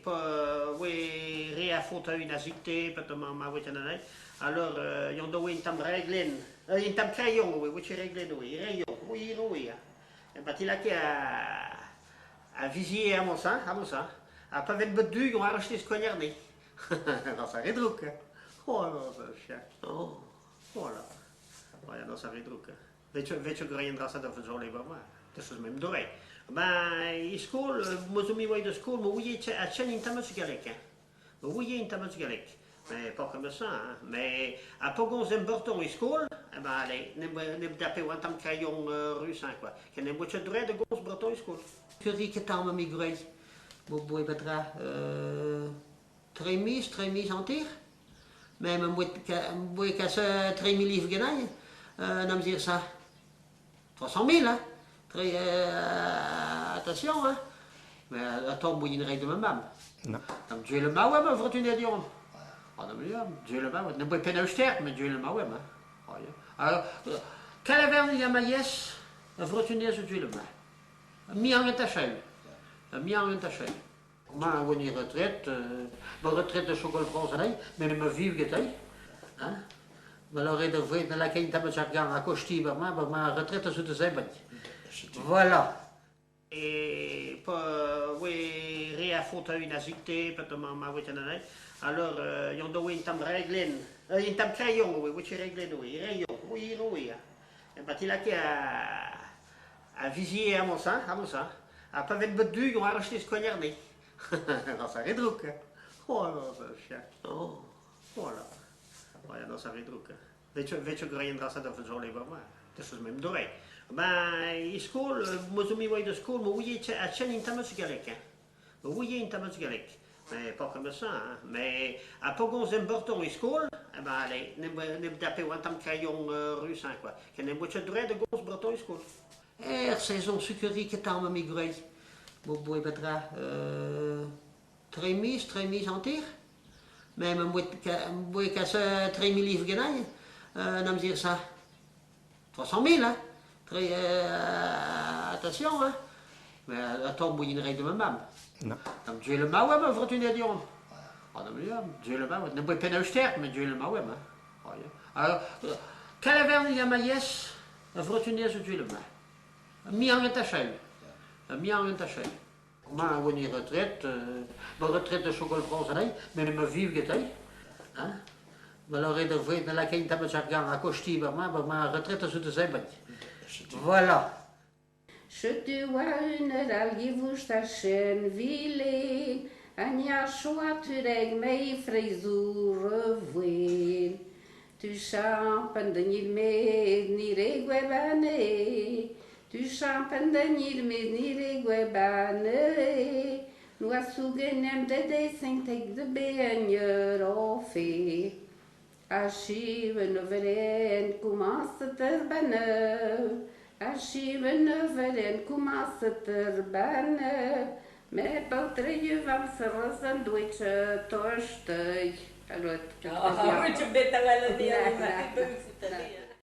pa oe re a faotañ a zikte, pa ma oe anezhe. Alors, yon do un tamm reglenn, un tamm crayon oe, oe reglenn oe, rayon, oe oe. E ba ti lakae a vizier amañ-sañ, amañ-sañ. Ha pa vent bet du, yon arrechté skoagnarne. Dans sa redrouk. Oh, oh, voilà. Oh, dans sa redrouk. Weet je graien dra da verzorgen maar. Dat is mijn doré. Maar in school, mo zo mi de school, mo ouie a chen in tamm galek. Mo ouie in tamm galek. Mais pas comme ça, hein. Mais a pogons en breton e skol, eh ben allez, ne dape un tamm crayon russe, hein, quoi. Ken ne boet dre de gomz breton e skol. Kuri ket tamm mi gwrei. Mo boe betra 3 miz hanter. Mais me boe kas 3000 livres genai, nam zir ça. 300 000, hein. Très, attention, hein. Mais attends, moi, il de ma mamm. Non. Dam duel ma oa, ma vrotun dion. Ah, dam duel ma oa. Ne boe pen sterk, mais duel ma oa, hein. Oh, ja. Alors, kalavern ya ma yes, a vrotun zo duel ma. Mi an tachel. Mi an tachel. Ma oa ni retraite, ma retraite de Chogol France, mais ma viv getei. Hein? Ma lor da vret na lakain tamm ar a kosti ma retraite zo de zebet. Voilà. E pa oe re a faotañ a zikte, pa ma oe anezhe. Alors, yon do un tamm reglenn, un tamm crayon oe, oe reglenn oe, rayon, oe oe. E ba ti lakae a vizier amañ-sañ, amañ-sañ. Ha pa vent bet du, yon arrechté skoagnarne. Dans sa redrouk. Oh, oh, voilà. Oh, dans sa redrouk. Weet je graien dra da verzorgen maar. Dat is mijn doré. Maar in school, mo zo mi oa de skol, mo ouie a chen in tamm galek. Mo ouie in tamm galek. Mais pas comme ça, hein. Mais a pogons en breton e skol, eh ben allez, ne dape un tamm crayon russe, hein, quoi. Ken ne boet dre de gomz breton e skol. Er saison sucrerie ket tamm mi gwrei. Mo boe betra 3 miz hanter. Mais me boe kas 3000 livres genai, nam zir ça. 300 000, hein. Très, attention, hein. Mais attends, moi, il de ma mamm. Non. Dam duel ma oa, ma vrotun dion. Ah, dam duel ma oa. Ne boe pen sterk, mais duel ma oa, hein. Oh, ja. Alors, kalavern ya ma yes, a vrotun zo duel ma. Mi an tachel. Mi an tachel. Ma oa ni retraite, ma retraite de Chogol France, mais ma viv getei. Hein? Ma lor da vret na lakain tamm ar a kosti ma retraite zo de zebet. Voilà. Setu oa un al givoust a vilen, Anja tureg mei freizour voen. Tu champan de med ni regwebane, Tu champan de med ni regwebane, Noa sougenem de de tek de benjer of fe. A shiven overen commence ter banne, A shiven overen commence ter banne, Me paotre vam serrazan duitse torstei. Allora,